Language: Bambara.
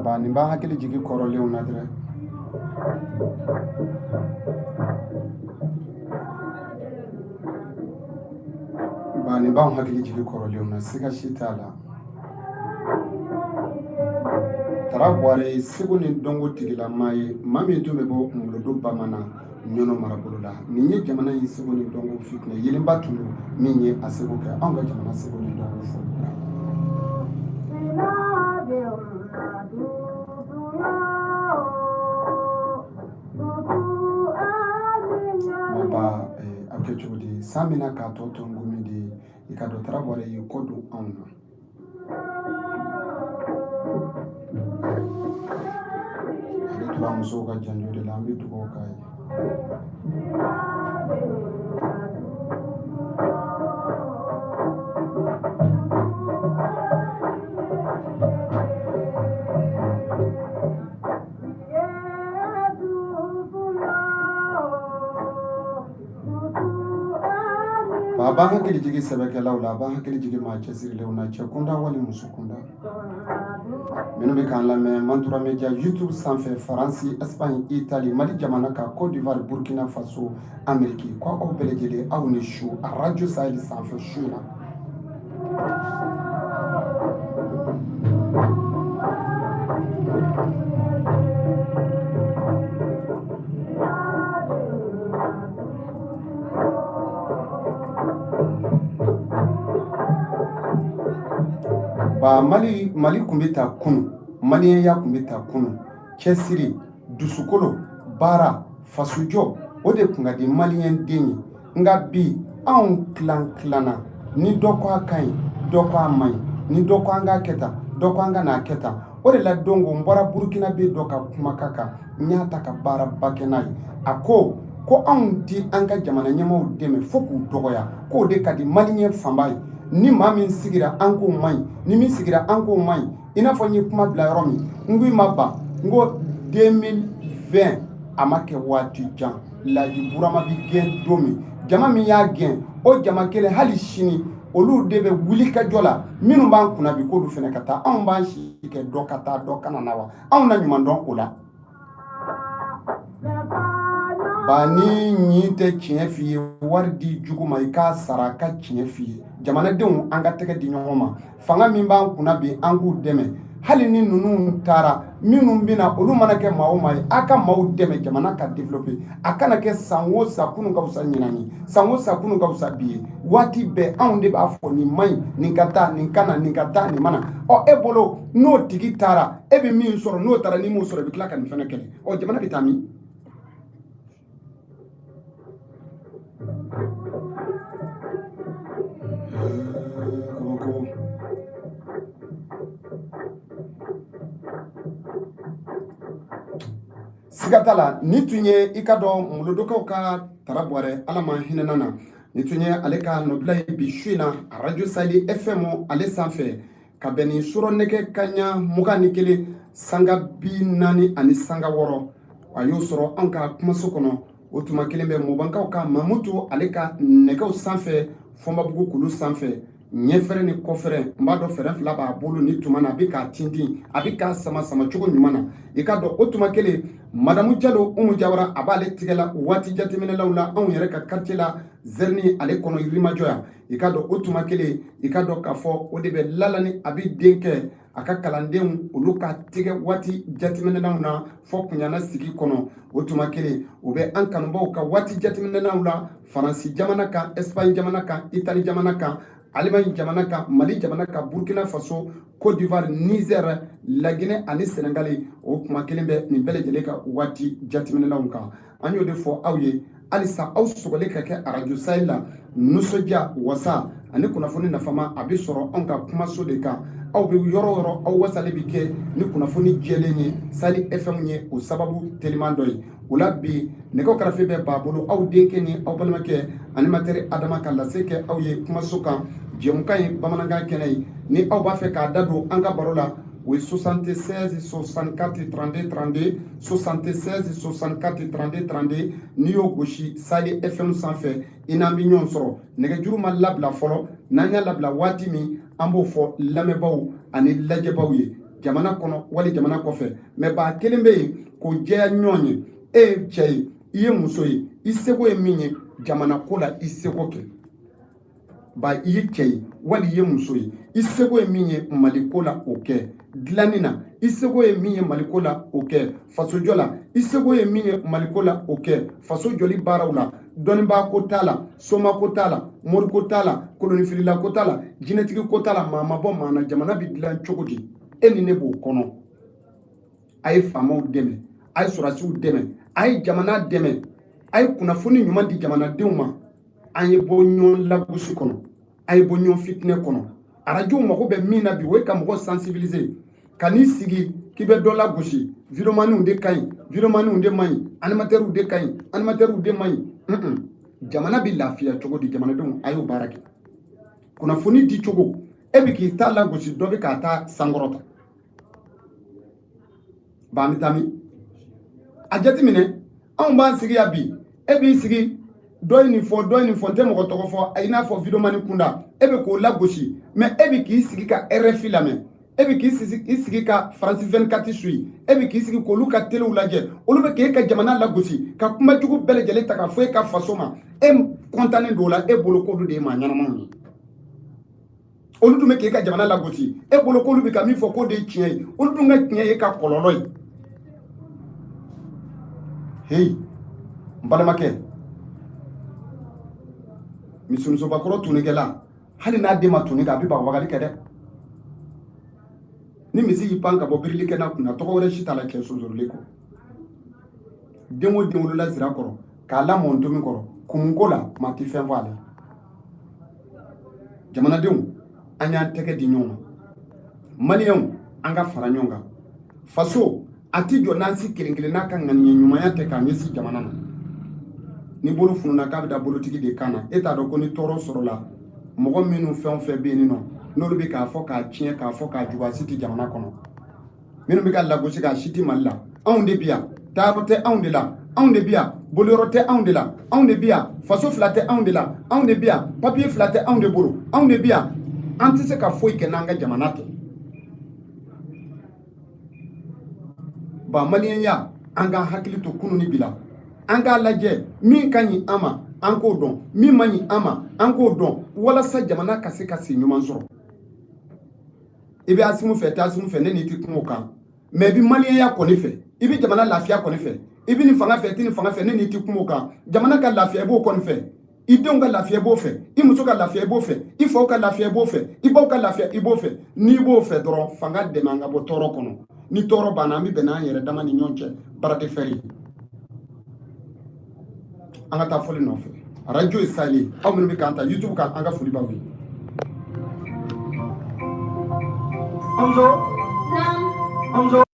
Ba, nin b'an hakili jigin kɔrɔlenw na dɛrɛ. Ba, nin b'an hakili jigin kɔrɔlenw na, siga si t'a la. Tara Buware ye seko ni dɔnko tigilama ye, maa min tun bɛ bɔ Molodo Bamanan, Ɲɔnɔ marabolo la. Nin ye jamana in seko ni dɔnko fitinɛ yelenba tun don, min ye a seko kɛ anw ka jamana seko ni dɔnko fɔ la. Ba, a bɛ kɛ cogo di? San bɛna k'a tɔ to ngomi de ye. I ka dɔn, Tara Buware y'i kɔ don anw na. Ale tora musow ka janjo de la. An bɛ dugawu k'a ye. A b'an hakili jigin sɛbɛkɛlaw la, a b'an hakili jigin maa cɛsirilenw na, cɛ kunda wali muso kunda minnu bɛ k'an lamɛn Mantura Media YouTube sanfɛ, Faransi, Espagne, Italie, Mali jamana kan, Côte d'Ivoire, Burkina Faso, Amérique, ko aw bɛɛ lajɛlen, aw ni su Radio Sahel sanfɛ su in na. Ba, Mali tun bɛ ta kunun, maliyɛnya tun bɛ ta kunun, cɛsiri, dusukolo, baara, fasojɔ, o de tun ka di maliyɛn den ye. Nka bi, anw tilan tilanna. Ni dɔ ko a ka ɲi, dɔ ko a man ɲi. Ni dɔ ko an k'a kɛ tan, dɔ ko an ka n'a kɛ tan. O de la, don ko n bɔra Burukinabe dɔ ka kumakan kan, n y'a ta ka baaraba kɛ n'a ye. A ko ko anw ti an ka jamana ɲɛmaaw dɛmɛ fo k'u dɔgɔya, k'o de ka di maliyɛn fanba ye. Ni maa min sigira, an k'o man ɲi. Ni min sigira, an k'o man ɲi. I n'a fɔ n ye kuma bila yɔrɔ min, n ko i ma ban, n ko 2020 a ma kɛ waati jan, Laji Burama bi gɛn don min, jama min y'a gɛn, o jama kelen, hali sini olu de bɛ wuli ka jɔ la. Minnu b'an kunna bi, k'olu fana ka taa. Anw b'an si kɛ dɔ ka taa, dɔ kana na wa? Anw na ɲuman dɔn o la. Ba, ni ɲin tɛ tiɲɛ f'i ye, wari di jugu ma, i k'a sara a ka tiɲɛ f'i ye. Jamanadenw, an ka tɛgɛ di ɲɔgɔn ma. Fanga min b'an kunna bi, an k'u dɛmɛ. Hali ni ninnu taara, minnu bɛna, olu mana kɛ maa o maa ye, a ka maaw dɛmɛ jamana ka développer. A kana kɛ san o san kunun ka fisa ɲinan ye, san o san kunun ka fisa bi ye. Waati bɛɛ anw de b'a fɔ nin man ɲi, nin ka taa, nin ka na, nin ka taa, nin mana. Ɔ, e bolo, n'o tigi taara, e bɛ min sɔrɔ? N'o taara, ni m'o sɔrɔ, i bɛ tila ka nin fana kɛlɛ. Ɔ, jamana bɛ taa min? Kabako. Siga t'a la, ni tun ye i ka dɔn Molodokaw ka Tara Buwarɛ, Ala ma hinɛna na, ni tun ye ale ka nɔbila ye bi su in na Radio Sahel FM ale sanfɛ, ka bɛn ni surɔ nɛgɛ kaɲa 21 sanga 46. A y'o sɔrɔ anw ka kumaso kɔnɔ. O tuma kelen bɛ Mɔbankaw ka Mamutu, ale ka nɛgɛw sanfɛ, Fɔnbabugu kulu sanfɛ, ɲɛfɛrɛ ni kɔfɛrɛ. N b'a dɔn fɛrɛ fila b'a bolo ni tuma na, a bɛ k'a tintin, a bɛ k'a sama sama cogo ɲuman na. I ka dɔn, o tuma kelen, madamu Jalo Umu Jawara, a b'ale tigɛ la waati jateminɛlaw la, anw yɛrɛ ka quartier la, Zɛrini ale kɔnɔ, Yirimajɔ yan. I ka dɔn, o tuma kelen, i ka dɔn k'a fɔ o de bɛ Lala ni a bɛ den kɛ a ka kalandenw, olu ka tigɛ waati jateminɛnaw na fɔ Kuɲana sigi kɔnɔ. O tuma kelen, o bɛ an kanubaw ka waati jateminɛnaw la, Faransi jamana kan, Espagne jamana kan, Itali jamana kan, Allemagne jamana kan, Mali jamana kan, Burkina Faso, Côte d'Ivoire, Niger, Laginɛ ani Senegali. O kuma kelen bɛ nin bɛɛ lajɛlen ka waati jateminɛnaw kan. An y'o de fɔ aw ye halisa, aw sɔgɔlen ka kɛ Arajo Sahel la. Nisɔndiya, wasa ani kunnafoni nafama, a bɛ sɔrɔ anw ka kumaso de kan. Aw bɛ yɔrɔ o yɔrɔ, aw wasalen bɛ kɛ ni kunnafoni jɛlen ye. Sahel FM ye o sababu teliman dɔ ye. O la bi, nɛgɛw karafe bɛ b'a bolo, aw denkɛ ni aw balimakɛ animateur Adama ka lase kɛ aw ye kumaso kan. Jɛmukan ye bamanankan kɛnɛ ye. Ni aw b'a fɛ k'a da don an ka baro la, o ye 76 64 32 32, 76 64 32 32. N'i y'o gosi Sahel FM sanfɛ, i n'an bɛ ɲɔgɔn sɔrɔ. Nɛgɛjuru ma labila fɔlɔ. N'an y'a labila waati min, an b'o fɔ lamɛnbaaw ani lajɛbaaw ye, jamana kɔnɔ wali jamana kɔfɛ. Mɛ baa kelen bɛ yen k'o jɛya ɲɔgɔn ye. E ye cɛ ye, i ye muso ye, i seko ye min ye jamana ko la, i seko kɛ. Ba, i ye cɛ ye wali i ye muso ye, i seko ye min ye Maliko la, o kɛ. Dilanni na, i seko ye min ye Maliko la, o kɛ. Fasojɔ la, i seko ye min ye Maliko la, o kɛ. Faso jɔli baaraw la, dɔnnibaa ko t'a la, soma ko t'a la, mori ko t'a la, kolonifilila ko t'a la, jinɛtigi ko t'a la, maa ma bɔ maa na. Jamana bɛ dilan cogo di? E ni ne b'o kɔnɔ. A ye faamaw dɛmɛ, a ye sɔrɔdasiw dɛmɛ, a ye jamana dɛmɛ, a ye kunnafoni ɲuman di jamanadenw ma. An ye bɔ ɲɔgɔn lagosi kɔnɔ, an ye bɔ ɲɔgɔn fitinɛ kɔnɔ. Arajow mago bɛ min na bi, o ye ka mɔgɔ sensibiliser. Ka n'i sigi k'i bɛ dɔ lagosi, videomaniw de ka ɲi, videomaniw de man ɲi, animatɛriw de ka ɲi, animatɛriw de man ɲi. Jamana bɛ lafiya cogo di? Jamanadenw, a y'o baara kɛ. Kunnafoni di cogo, e bɛ k'i ta lagosi, dɔ bɛ k'a ta sankɔrɔta. Ba, an bɛ taa min? A jateminɛ, anw b'an sigi yan bi, e b'i sigi, dɔ ye nin fɔ, dɔ ye nin fɔ, n tɛ mɔgɔ tɔgɔ fɔ, i n'a fɔ videomani kunda, e bɛ k'o lagosi. Mɛ e bɛ k'i sigi ka RFI lamɛn, e bɛ k'i sigi ka France 24 suit, e bɛ k'i sigi k'olu ka telew lajɛ. Olu bɛ k'e ka jamana lagosi, ka kuma jugu bɛɛ lajɛlen ta k'a fɔ e ka faso ma. E kɔntannen don o la. E bolo k'olu de ye maa ɲɛnamaw ye. Olu dun bɛ k'e ka jamana lagosi. E bolo k'olu bɛ ka min fɔ, k'o de ye tiɲɛ ye. Olu dun ka tiɲɛ ye ka kɔlɔlɔ ye. Heyi, n balimakɛ, misimusobakɔrɔ tunikɛla, hali n'a den ma tuni kɛ, a bɛ bagabagali kɛ dɛ. Ni misi y'i pan ka bɔ birilikɛnɛ kunna, tɔgɔ wɛrɛ si t'a la cɛ sonsorolen kɔ. Den o den wolola zira kɔrɔ k'a lamɔ ntomi kɔrɔ, kumuko la, maa tɛ fɛn fɔ ale. Jamanadenw, an y'an tɛgɛ di ɲɔgɔn ma. Maliyɛnw, an ka fara ɲɔgɔn kan. Faso a ti jɔ n'an si kelen kelen n'a ka ŋaniya ɲumanya tɛ k'a ɲɛsin jamana ma. Ni bolo fununa k'a bɛ da bolotigi de kan na, e t'a dɔn ko ni tɔɔrɔ sɔrɔla, mɔgɔ minnu fɛn o fɛn bɛ yen nɔ, n'olu bɛ k'a fɔ k'a tiɲɛ, k'a fɔ k'a jugu, a si tɛ jamana kɔnɔ. Minnu bɛ ka lagosi k'a si tɛ Mali la. Anw de bi yan, taayɔrɔ tɛ anw de la. Anw de bi yan, boliyɔrɔ tɛ anw de la. Anw de bi yan, faso fila tɛ anw de la. Anw de bi yan, papiye fila tɛ anw de bolo. Anw de bi yan, an tɛ se ka foyi kɛ n'an ka jamana tɛ. Ba, maliyɛnya, an k'an hakili to kunun ni bi la. An k'a lajɛ, min ka ɲi an ma, an k'o dɔn, min man ɲi an ma, an k'o dɔn, walasa jamana ka se ka sen ɲuman sɔrɔ. I bɛ Asimu fɛ, tɛ Asimu fɛ, ne n'i tɛ kuma o kan. Mɛ i bɛ maliyɛnya kɔni fɛ, i bɛ jamana lafiya kɔni fɛ. I bɛ nin fanga fɛ, i tɛ nin fanga fɛ, ne n'i tɛ kuma o kan. Jamana ka lafiya, i b'o kɔni fɛ. I denw ka lafiya, i b'o fɛ. I muso ka lafiya, i b'o fɛ. I faw ka lafiya, i b'o fɛ. I baw ka lafiya, i b'o fɛ. N'i b'o fɛ dɔrɔn, fanga dɛmɛ, an ka bɔ tɔɔrɔ kɔnɔ. Ni tɔɔrɔ banna, an bɛ bɛn n'an yɛrɛ dama ni ɲɔgɔn cɛ, bras de fer ye. An ka taa fɔli nɔfɛ. Arajo ye Sahel. Aw minnu bɛ k'an ta YouTube kan, an ka foli b'aw ye. Bamuso. Naam. Bamuso.